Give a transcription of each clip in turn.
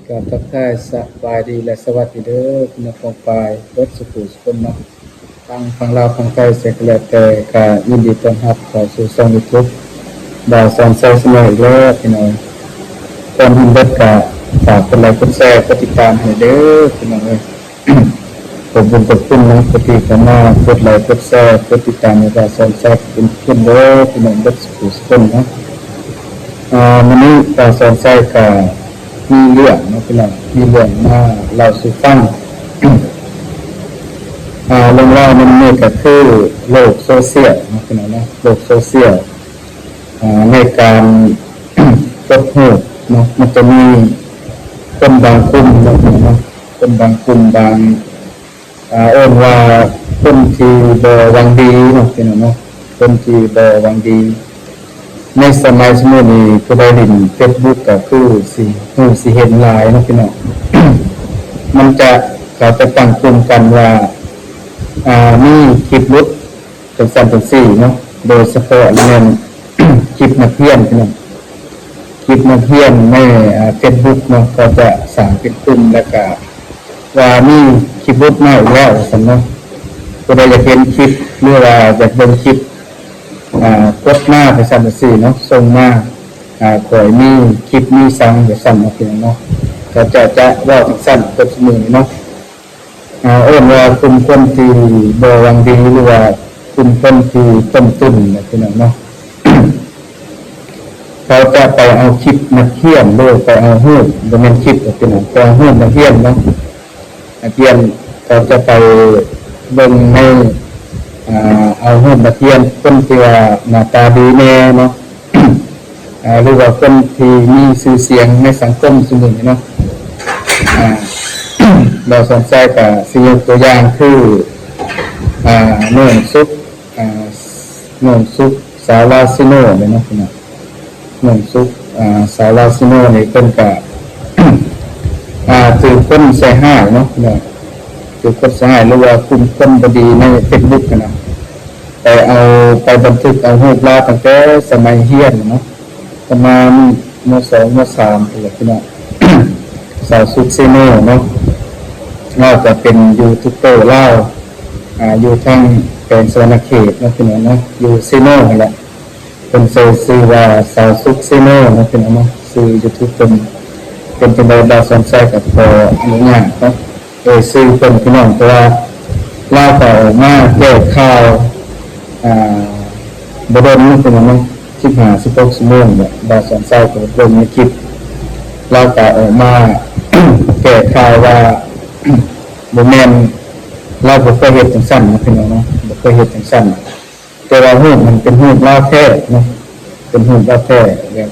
ກໍທັກທາຍສະບາຍດີ ແລະ ສະຫວັດດີເດີ ພີ່ນ້ອງປ້ອງປາຍເບິດສູ່ຜູ້ສູ່ຄົນເນາະ ທັງຝັ່ງລາວຝັ່ງໄທໃສກໍແລ້ວແຕ່ ກໍຍິນດີຕ້ອນຮັບເຂົ້າສູ່ຊ່ອງ YouTube ບ່າວສອນໄຊ Channel ອີກແລ້ວພີ່ນ້ອງ. ກ່ອນອື່ນເບິດກໍຝາກກົດໄລກົດແຊ ກົດຕິດຕາມໃຫ້ເດີພີ່ນ້ອງເອີຍ. ຂອບຄຸນຂອບຄຸນເນາະ ຜູ້ທີ່ເຂົ້າມາກົດໄລກົດແຊ ກົດຕິດຕາມໃຫ້ບ່າວສອນໄຊ ເປັນເພື່ອນເດີພີ່ນ້ອງເບິດສູ່ຜູ້ສູ່ຄົນເນາະ. ອາ ມື້ນີ້ບ່າວສອນໄຊກໍມີເລື່ອງເນາະພີ່ນ້ອງ ມີເລື່ອງມາເລົ່າສູ່ຟັງ. ອາ ເລື່ອງລາວໃນມື້ນີ້ກໍຄືໂລກໂຊຊຽວເນາະພີ່ນ້ອງເນາະ ໂລກໂຊຊຽວ ອາ ໃນການກົດຮູບເນາະ ມັນຈະມີຄົນບາງກຸ່ມເນາະພີ່ນ້ອງເນາະ ຄົນບາງກຸ່ມບາງ ອາ ເອີ້ນວ່າຄົນທີ່ບໍ່ຫວັງດີເນາະ ພີ່ນ້ອງເນາະ ຄົນທີ່ບໍ່ຫວັງດີ. ໃນສະໄໝຊຸມື້ນີ້ ຜູ້ໃດຫຼິ້ນເຟສບຸກກໍຄືຊິຮູ້ຊິເຫັນຫຼາຍເນາະພີ່ນ້ອງ. ມັນຈະ ເຂົາຈະຕັ້ງກຸ່ມກັນວ່າ ອາ ມີຄລິບຫຼຸດ ຈັ່ງຊັ້ນຈັ່ງຊີ້ເນາະ ໂດຍສະເພາະແມ່ນຄລິບນັກຮຽນພີ່ນ້ອງ ຄລິບນັກຮຽນໃນ ອາ ເຟສບຸກເນາະ ເຂົາຈະສ້າງເປັນກຸ່ມ ແລ້ວກະວ່າມີຄລິບຫຼຸດມາອີກແລ້ວວ່າຊັ້ນເນາະ. ຜູ້ໃດຢາກເຫັນຄລິບ ຫຼືວ່າຢາກເບິ່ງຄລິບ ອາ ກົດມາຈັ່ງຊັ້ນຈັ່ງຊີ້ເນາະ ສົ່ງມາ ອາ ຂ້ອຍມີຄລິບມີສັງວ່າຊັ້ນເນາະ ພີ່ນ້ອງເນາະ ເຂົາເຈົ້າຈະເວົ້າຈັ່ງຊັ້ນເບິດຊຸມື້ນີ້ເນາະ. ອາ ເອີ້ນວ່າກຸ່ມຄົນທີ່ບໍ່ຫວັງດີ ຫຼືວ່າກຸ່ມຄົນທີ່ຕົ້ມຕຸນນະພີ່ນ້ອງເນາະ ເຂົາຈະໄປເອົາຄລິບນັກຮຽນ ຫຼືໄປເອົາຮູບ ບໍ່ແມ່ນຄລິບດອກພີ່ນ້ອງ ໄປເອົາຮູບນັກຮຽນເນາະ ນັກຮຽນເຂົາຈະໄປເບິ່ງໃນ ອາ ເອົາຮູບນັກຮຽນຄົນທີ່ວ່າໜ້າຕາດີແດ່ເນາະ ອາ ຫຼືວ່າຄົນທີ່ມີຊື່ສຽງໃນສັງຄົມຊຸມື້ນີ້ເນາະ. ອາ ບ່າວສອນໄຊກໍຊິຍົກຕົວຢ່າງຄື ອາ ນ້ອງສຸກ ອາ ນ້ອງສຸກ ສາວລາວຊີໂນນີ້ເນາະ ນ້ອງສຸກ ອາ ສາວລາວຊີໂນນີ້ ເພິ່ນກໍ ອາ ຖືກຄົນໃສ່ຮ້າຍເນາະ ຖືກຄົນໃສ່ຮ້າຍ ຫຼືວ່າກຸ່ມຄົນບໍ່ດີໃນເຟສບຸກຫັ້ນນະ ໄປເອົາ ໄປບັນທຶກເອົາຮູບລາວຕັ້ງແຕ່ສະໄໝຮຽນເນາະ ປະມານ ມໍສອງ ມໍສາມ ພຸ້ນແຫຼະພີ່ນ້ອງ. ສາວສຸກເຊໂນເນາະ ລາວກໍເປັນຢູທູບເບີລາວ ອາ ຢູ່ທາງແຂວງສະຫວັນນະເຂດເນາະ ພີ່ນ້ອງເນາະ ຢູ່ເຊໂນຫັ້ນແຫຼະ. ເພິ່ນໃຊ້ຊື່ວ່າສາວສຸກເຊໂນເນາະ ພີ່ນ້ອງເນາະ ຊື່ຢູທູບເພິ່ນ. ເປັນຈັ່ງໃດ ບ່າວສອນໄຊກໍຂໍອະນຸຍາດເນາະ ເອີ ຊື່ເພິ່ນພີ່ນ້ອງ ເພາະວ່າລາວກໍອອກມາແກ້ຂ່າວ ອາ ບໍ່ດົນເນາະ ພີ່ນ້ອງເນາະ ສິບຫ້າ ສິບຫົກຊົ່ວໂມງແຫຼະ ບ່າວສອນໄຊກໍເບິ່ງໃນຄລິບ ລາວກໍອອກມາແກ້ຂ່າວວ່າ ບໍ່ແມ່ນ ລາວບໍ່ເຄີຍເຮັດຈັ່ງຊັ້ນເນາະ ພີ່ນ້ອງເນາະ ບໍ່ເຄີຍເຮັດຈັ່ງຊັ້ນ. ແຕ່ວ່າຮູບມັນເປັນຮູບລາວແທ້ເນາະ ເປັນຮູບລາວແທ້ ແບບ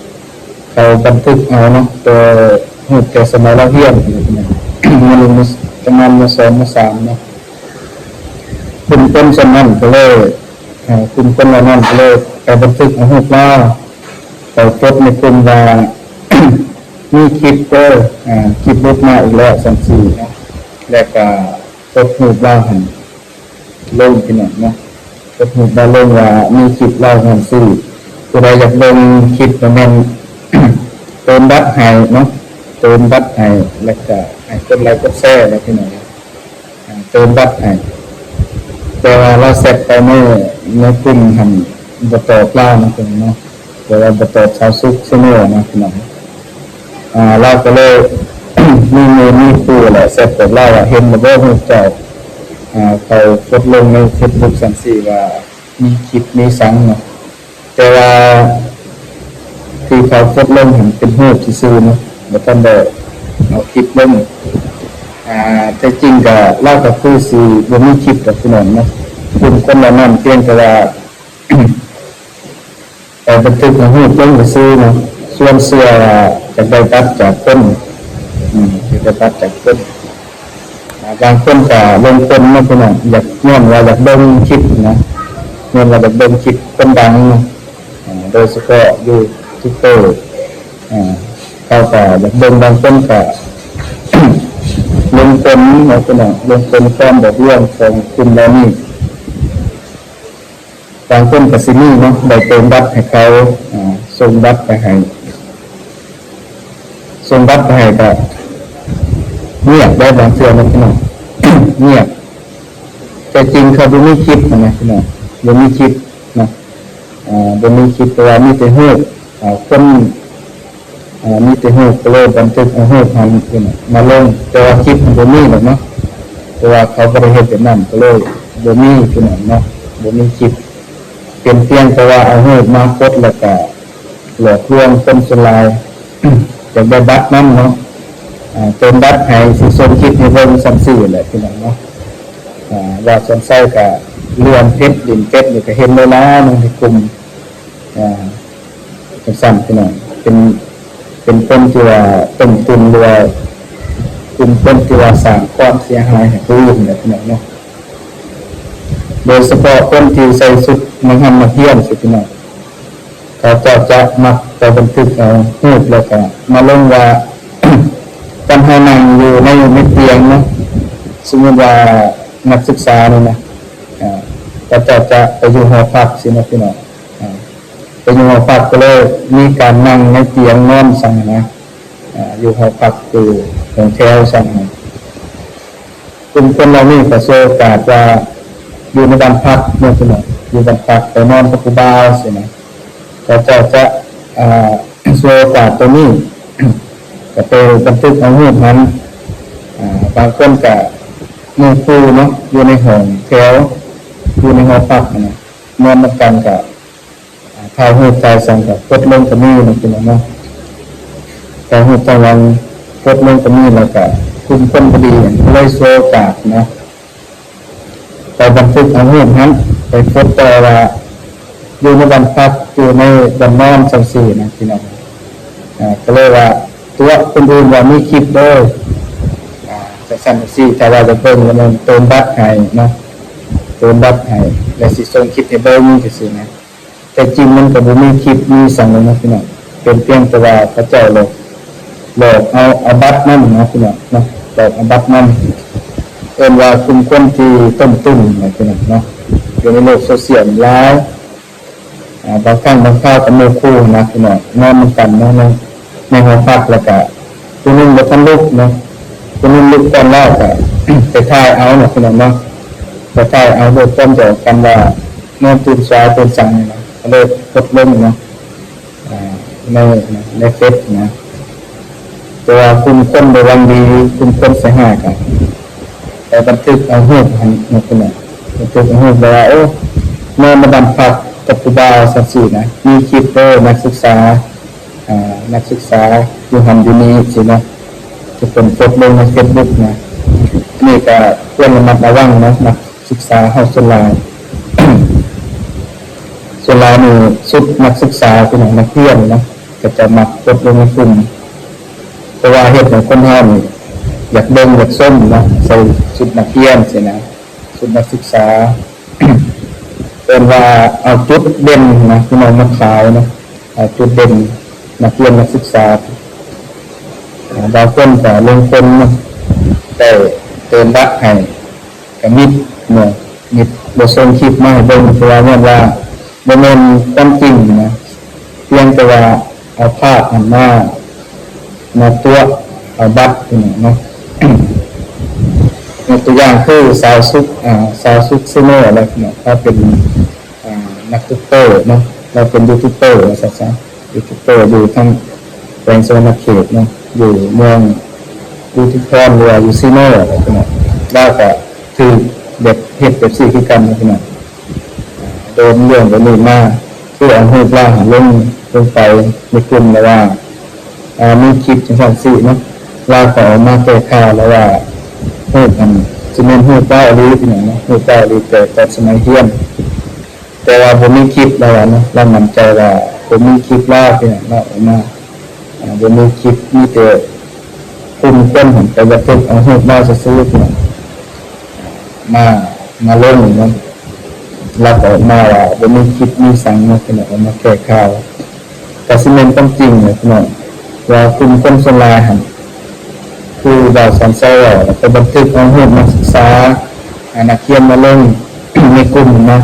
ເຂົາບັນທຶກເອົາເນາະ ແຕ່ຮູບແຕ່ສະໄໝລາວຮຽນ ມ.ໜຶ່ງ ປະມານ ມ.ສອງ ມ.ສາມ ເນາະ. ກຸ່ມຄົນສ່ວນນັ້ນກໍເລີຍ ເອີ ກຸ່ມຄົນເຫຼົ່ານັ້ນກໍເລີຍໄປບັນທຶກເອົາຮູບລາວ ເຂົາຈົດໃນກຸ່ມວ່າ ມີຄລິບເດີ ອາ ຄລິບຫຼຸດມາອີກແລ້ວ ຊັ້ນຊີ້ເນາະ ແລ້ວກໍກົດຮູບລາວຫັ້ນ ລົງພີ່ນ້ອງເນາະ ກົດຮູບມາລົງວ່າມີຄລິບລາວຫັ້ນຊີ້ ຜູ້ໃດຢາກເບິ່ງຄລິບກໍແມ່ນເຕີມບັດໃຫ້ເນາະ ເຕີມບັດໃຫ້ ແລ້ວກະໃຫ້ກົດໄລກົດແຊແຫຼະພີ່ນ້ອງ ອາ ເຕີມບັດໃຫ້. ແຕ່ວ່າລາວແຊັດໄປໃນ ໃນກຸ່ມຫັ້ນບໍ່ຕອບລາວເນາະພີ່ນ້ອງເນາະ. ແຕ່ວ່າບໍ່ຕອບສາວສຸກເຊໂນນະພີ່ນ້ອງ. ອາ ລາວກໍເລີຍ ມີໝູ່ມີຄູ່ແຫຼະ ແຊັດບອກລາວວ່າ ເຫັນແລ້ວບໍ່ ເຈົ້າ ອາ ເຂົາກົດລົງໃນເຟສບຸກຊັ້ນຊີ້ວ່າມີຄລິບມີສັງເນາະ ແຕ່ວ່າທີ່ເຂົາກົດລົງຫັ້ນເປັນຮູບຊື່ໆເນາະ ບໍ່ທັນໄດ້ເອົາຄລິບລົງ. ອາ ແທ້ຈິງກໍລາວກໍຄືຊິບໍ່ມີຄລິບດອກພີ່ນ້ອງເນາະ ກຸ່ມຄົນເຫຼົ່ານັ້ນພຽງແຕ່ວ່າ ໄປບັນທຶກເອົາຮູບລົງຊື່ໆເນາະ ຊວນເຊື່ອວ່າຢາກໄດ້ບັດຈາກຄົນ ອືມ ຢາກໄດ້ບັດຈາກຄົນ. ອາ ບາງຄົນກໍລົງທຶນເນາະພີ່ນ້ອງ ຢາກ ຍ້ອນວ່າຢາກເບິ່ງຄລິບນະ ຍ້ອນວ່າຢາກເບິ່ງຄລິບຄົນດັງເນາະ ອາ ໂດຍສະເພາະຢູທູບເບີ ອາ ເຂົາກໍຢາກເບິ່ງ ບາງຄົນກໍລົງທຶນເນາະພີ່ນ້ອງ ລົງທຶນຄວາມບອກລວງຂອງກຸ່ມເຫຼົ່ານີ້. ບາງຄົນກໍຊິມີເນາະ ໄດ້ເຕີມບັດໃຫ້ເຂົາ ອາ ສົ່ງບັດໄປໃຫ້ ສົ່ງບັດໄປໃຫ້ກໍ ງຽບໄດ້ບາງເທື່ອເນາະພີ່ນ້ອງ ງຽບ ແຕ່ຈິງເຂົາບໍ່ມີຄລິບຫັ້ນນະພີ່ນ້ອງ ບໍ່ມີຄລິບເນາະ ອ່າ ບໍ່ມີຄລິບ ເພາະວ່າມີແຕ່ຮູບ ອ່າ ຄົນ ອ່າ ມີແຕ່ຮູບ ກໍເລີຍບັນທຶກເອົາຮູບຫັ້ນ ພີ່ນ້ອງ ມາລົງ ແຕ່ວ່າຄລິບມັນບໍ່ມີດອກເນາະ ເພາະວ່າເຂົາບໍ່ໄດ້ເຮັດແບບນັ້ນ ກໍເລີຍບໍ່ມີພີ່ນ້ອງເນາະ ບໍ່ມີຄລິບ ເປັນພຽງແຕ່ວ່າເອົາຮູບມາກົດ ແລ້ວກະຫຼອກລວງຄົນສ່ວນຫຼາຍ ຢາກໄດ້ບັດນຳເນາະ ອ່າ ເຕີມບັດໃຫ້ ຊິສົ່ງຄລິບໃຫ້ເບິ່ງ ຊ່ຳຊີ້ແຫຼະພີ່ນ້ອງເນາະ ອ່າ ບ່າວສອນໄຊກະເລື່ອນເຟສ ຫຼິ້ນເຟສນີ້ກະເຫັນຫຼາຍໆເນາະ ໃນກຸ່ມ ອ່າ ຈັ່ງຊັ້ນພີ່ນ້ອງ ເປັນ ເປັນຄົນທີ່ວ່າຕົ້ມຕຸນ ຫຼືວ່າກຸ່ມຄົນທີ່ວ່າສ້າງຄວາມເສຍຫາຍໃຫ້ຜູ້ອື່ນແຫຼະພີ່ນ້ອງເນາະ ໂດຍສະເພາະຄົນທີ່ໃສ່ຊຸດນັກຮຳນັກຮຽນຊີ້ພີ່ນ້ອງ ເຂົາເຈົ້າຈະມັກໄປບັນທຶກເອົາຮູບ ແລ້ວກະມາລົງວ່າ ຄັນເຮົານັ່ງຢູ່ໃນ ໃນຕຽງເນາະ ສົມມຸດວ່ານັກສຶກສານີ້ນະ ອ່າ ເຂົາເຈົ້າຈະໄປຢູ່ຫໍພັກຊີ້ນະພີ່ນ້ອງ ອ່າ ໄປຢູ່ຫໍພັກ ກໍເລີຍມີການນັ່ງໃນຕຽງນອນຊັ້ນນະ ອ່າ ຢູ່ຫໍພັກ ຢູ່ໂຮງແຖວຊັ້ນນະ ກຸ່ມຄົນເຫຼົ່ານີ້ກໍສວຍໂອກາດວ່າຢູ່ໃນບ້ານພັກເນາະພີ່ນ້ອງ ຢູ່ບ້ານພັກ ໄປນອນກັບຜູ້ບ່າວຊີ້ນະ ເຂົາເຈົ້າຈະ ອ່າ ສວຍໂອກາດຕົວນີ້ ກໍໄປບັນທຶກເອົາຮູບຫັ້ນ ອ່າ ບາງຄົນກໍໝູ່ຄູ່ເນາະ ຢູ່ໃນຫ້ອງແຖວ ຢູ່ໃນຫໍພັກຫັ້ນນະ ນອນນຳກັນກໍ ອ່າ ຖ່າຍຮູບຖ່າຍສັງກໍໂພສລົງກໍມີເນາະ ພີ່ນ້ອງເນາະ ຖ່າຍຮູບຖ່າຍຫຍັງໂພສລົງກໍມີ ແລ້ວກໍກຸ່ມຄົນບໍ່ດີກໍເລີຍສວຍໂອກາດນະ ໄປບັນທຶກເອົາຮູບຫັ້ນ ໄປໂພສຕໍ່ວ່າຢູ່ໃນບ້ານພັກ ຢູ່ໃນບ່ອນນອນ ຈັ່ງຊີ້ນະພີ່ນ້ອງ ອ່າ ກໍເລີຍວ່າຕົວະຄົນອື່ນວ່າມີຄລິບເດີ ອ່າ ຈັ່ງຊັ້ນຈັ່ງຊີ້ ຖ້າວ່າຢາກເບິ່ງກໍແມ່ນເຕີມບັດໃຫ້ເນາະ ເຕີມບັດໃຫ້ ແລ້ວຊິສົ່ງຄລິບໃຫ້ເບິ່ງ ຈັ່ງຊີ້ນະ. ແຕ່ຈິງມັນກໍບໍ່ມີຄລິບມີຫຍັງດອກເນາະພີ່ນ້ອງ ເປັນພຽງແຕ່ວ່າເຂົາເຈົ້າຫຼອກ ຫຼອກເອົາ ເອົາບັດນຳນະພີ່ນ້ອງເນາະ ຫຼອກເອົາບັດນຳ ເອີ້ນວ່າກຸ່ມຄົນທີ່ຕົ້ມຕຸນນະພີ່ນ້ອງເນາະ ຢູ່ໃນໂລກໂຊຊຽວນີ້ຫຼາຍ ອ່າ ບາງຄັ້ງບາງຄາວກໍໝູ່ຄູ່ນະພີ່ນ້ອງ ນອນນຳກັນເນາະ ໃນ ໃນຫໍພັກ ແລ້ວກະຜູ້ໜຶ່ງບໍ່ທັນລຸກເນາະ ຜູ້ໜຶ່ງລຸກກ່ອນແລ້ວກະໄປຖ່າຍເອົາເນາະພີ່ນ້ອງເນາະ ໄປຖ່າຍເອົາໂດຍຄວາມຢອກກັນວ່າ ນອນຕື່ນສາຍຕື່ນສັງນີ້ນະ ກໍເລີຍໂພສລົງເນາະ ອ່າ ໃນ ໃນເຟສນະ ແຕ່ວ່າກຸ່ມຄົນບໍ່ຫວັງດີ ກຸ່ມຄົນໃສ່ຮ້າຍກໍໄປບັນທຶກເອົາຮູບຫັ້ນເນາະພີ່ນ້ອງ ບັນທຶກເອົາຮູບແບບວ່າ ໂອ້ ນອນໃນບ້ານພັກກັບຜູ້ບ່າວ ຈັ່ງຊີ້ນະ ມີຄລິບເດີ ນັກສຶກສາ ອ່າ ນັກສຶກສາຢູ່ຫັ້ນຢູ່ນີ້ຊີ້ນະ ທີ່ເພິ່ນໂພສລົງໃນເຟສບຸກນະ ອັນນີ້ກໍຄວນລະມັດລະວັງເນາະ ນັກສຶກສາເຮົາສ່ວນຫຼາຍ ສ່ວນຫຼາຍນີ້ຊຸດນັກສຶກສາ ພີ່ນ້ອງ ນັກຮຽນເນາະ ກໍຈະມັກໂພສລົງໃນກຸ່ມ ເພາະວ່າເຮັດໃຫ້ຄົນເຮົານີ້ຢາກເບິ່ງຢາກຊົມເນາະ ໃສ່ຊຸດນັກຮຽນຊີ້ນະ ຊຸດນັກສຶກສາ ເອີ້ນວ່າເອົາຈຸດເດັ່ນນະ ພີ່ນ້ອງ ມາຂາຍເນາະ ເອົາຈຸດເດັ່ນນັກຮຽນນັກສຶກສາ ອ່າ ບາງຄົນກໍລົງທຶນເນາະ ໄດ້ເຕີມບັດໃຫ້ ກໍມິດເນາະ ມິດ ບໍ່ສົ່ງຄລິບມາໃຫ້ເບິ່ງ ເພາະວ່າຍ້ອນວ່າບໍ່ແມ່ນຄວາມຈິງນະ ພຽງແຕ່ວ່າເອົາພາບຫັ້ນມາ ມາຕົວະເອົາບັດພີ່ນ້ອງເນາະ ຍົກຕົວຢ່າງຄືສາວສຸກ ອ່າ ສາວສຸກ Channel ແຫຼະເນາະ ເຂົາເປັນ ອ່າ ນັກຢູທູບເບີເນາະ ລາວເປັນຢູທູບເບີວ່າຊັ້ນຊະ ຢູທູບເບີຢູ່ທາງແຂວງສະຫວັນນະເຂດເນາະ ຢູ່ເມືອງອຸທຸມພອນ ຫຼືວ່າຢູ່ຊີໂນເນາະ ລາວກໍຖືກແບບເຮັດແບບຊີ້ຄືກັນເນາະພີ່ນ້ອງ ໂດນເລື່ອງແບບນີ້ມາ ຄືເອົາຮູບລາວຫັ້ນລົງ ລົງໄປໃນກຸ່ມລະວ່າ ອ່າ ມີຄລິບຈັ່ງຊັ້ນຊີ້ເນາະ ລາວກໍອອກມາແກ້ຂ່າວລະວ່າ ຮູບຫັ້ນຊິແມ່ນຮູບລາວອີ່ຫຼີພີ່ນ້ອງເນາະ ຮູບລາວອີ່ຫຼີ ແຕ່ຕອນສະໄໝຮຽນ ແຕ່ວ່າບໍ່ມີຄລິບ ລາວວ່າເນາະ ລາວໝັ້ນໃຈວ່າບໍ່ມີຄລິບລາວ ເປັນຫຍັງລາວອອກມາ ອ່າ ບໍ່ມີຄລິບ ມີແຕ່ກຸ່ມຄົນຫັ້ນໄປບັນທຶກເອົາຮູບລາວຊື່ໆ ມາ ມາລົງເນາະ ລາວກໍອອກມາວ່າບໍ່ມີຄລິບມີສັງເນາະ ເພິ່ນອອກມາແກ້ຂ່າວ ກໍຊິແມ່ນຄວາມຈິງແຫຼະພີ່ນ້ອງ ວ່າກຸ່ມຄົນສ່ວນຫຼາຍຫັ້ນ ຄືບ່າວສອນໄຊເວົ້າ ໄປບັນທຶກເອົາຮູບນັກສຶກສາ ອ່າ ນັກຮຽນມາລົງໃນກຸ່ມນະ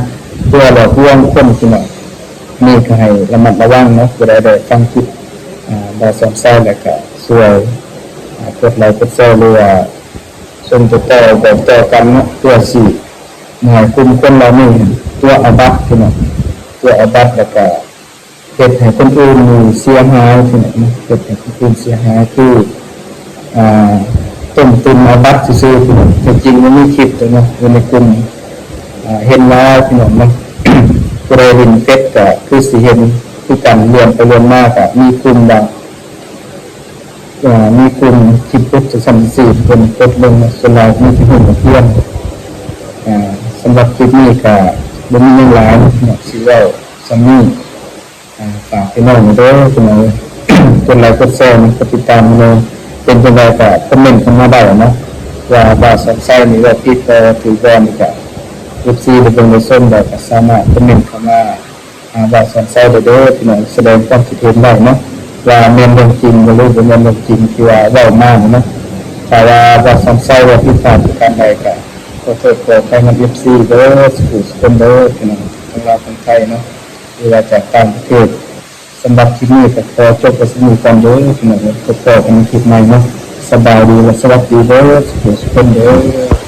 ເພື່ອຫຼອກລວງຄົນພີ່ນ້ອງ ນີ້ກໍໃຫ້ລະມັດລະວັງເນາະ ຜູ້ໃດໄດ້ຟັງຄລິບ ອ່າ ບ່າວສອນໄຊ ແລ້ວກໍຊ່ວຍ ອ່າ ກ ກົດໄລກົດແຊ ຫຼືວ່າສົ່ງຕໍ່ໆ ບອກຕໍ່ກັນເນາະ ເພື່ອຊິບໍ່ໃຫ້ກຸ່ມຄົນເຫຼົ່ານີ້ຕົວະເອົາບັດພີ່ນ້ອງ ຕົວະເອົາບັດ ແລ້ວກະເຮັດໃຫ້ຄົນອື່ນນີ້ເສຍຫາຍພີ່ນ້ອງເນາະ ເຮັດໃຫ້ຄົນອື່ນເສຍຫາຍ ຄື ອ່າ ຕົ້ມຕຸນເອົາບັດຊື່ໆ ພີ່ນ້ອງ ແຕ່ຈິງບໍ່ມີຄລິບເນາະ ຢູ່ໃນກຸ່ມ ອ່າ ເຫັນຫຼາຍພີ່ນ້ອງເນາະ ຜູ້ໃດຫຼິ້ນເຟສກະຄືຊິເຫັນຄືກັນ ລຽນໄປລຽນມາກະມີກຸ່ມວ່າ ອ່າ ມີກຸ່ມຄລິບຫຼຸດຈັ່ງຊັ້ນຈັ່ງຊີ້ ເພິ່ນກົດເບິ່ງ ສ່ວນຫຼາຍມີແຕ່ຮູບນັກຮຽນ. ອ່າ ສຳລັບຄລິບນີ້ກະບໍ່ມີຫຍັງຫຼາຍເນາະ ຊິເວົ້າສ່ຳນີ້. ອ່າ ຝາກພີ່ນ້ອງເດີ ພີ່ນ້ອງເອີຍ ກົດໄລກົດແຊ ກົດຕິດຕາມແດ່ ເປັນຈັ່ງໃດກະຄອມເມັນເຂົ້າມາໄດ້ເນາະ ວ່າບ່າວສອນໄຊນີ້ເວົ້າຜິດບໍ່ ຖືກບໍ່ ນີ້ກະ ເອັຟຊີ ໄດ້ເບິ່ງໄດ້ຊົມແລ້ວກະສາມາດຄອມເມັນເຂົ້າມາ ຫາບ່າວສອນໄຊໄດ້ເດີພີ່ນ້ອງ ສະແດງຄວາມຄິດເຫັນໄດ້ເນາະ ວ່າແມ່ນເລື່ອງຈິງບໍ່ ຫຼືບໍ່ແມ່ນເລື່ອງຈິງທີ່ວ່າເວົ້າມານີ້ເນາະ. ຖ້າວ່າບ່າວສອນໄຊເວົ້າຜິດພາດປະການໃດກະ ຂໍໂທດຂໍອະໄພນຳ ເອັຟຊີ ເດີ ສຸຂູສຸຄົນເດີພີ່ນ້ອງ ທັງລາວທັງໄທເນາະ ຫຼືວ່າຈາກຕ່າງປະເທດ. ສຳລັບຄລິບນີ້ກະຂໍຈົບໄວ້ສ່ຳນີ້ກ່ອນເດີພີ່ນ້ອງ ພົບພໍ້ກັນໃນຄລິບໃໝ່ເນາະ. ສະບາຍດີ ແລະ ສະຫວັດດີເດີ ສຸຂູສຸຄົນເດີ.